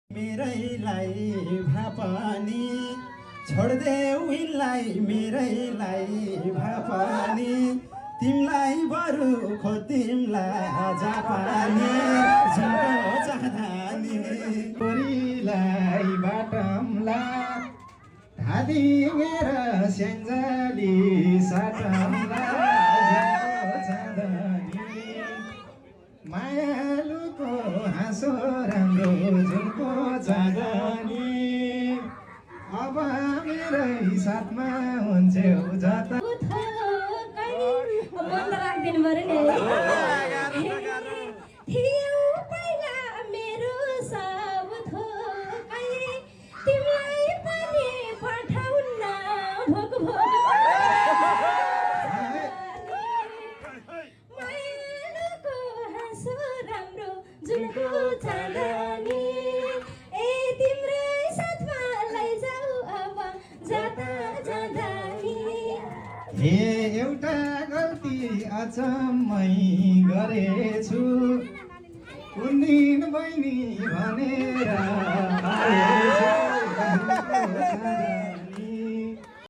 मेरैलाई भापानी छोड्देऊ उनलाई मेरैलाई भापानी तिमलाई बरु खोतिमलाई जापानी झुको चाहदानी कोरीलाई बाटमला धादी मेरा स्याङ्जाली साटमला झुको चाहदानी मायालुको हाँसो राम्रो झुको चाहदानी अब मेरै साथमा हुन्छौ जता मन राख्दिनु पर्यो नि पहिला मेरो सब थोकै तिमीलाई पनि पठाउन भोक मायालुको हाँसो राम्रो जुनको चाँदनी ए तिम्रै साथमा लैजाऊ अब जाँदा जाँदानी हे एउटा गल्ती अचम्मै गरेछु कुन दिन बहिनी भने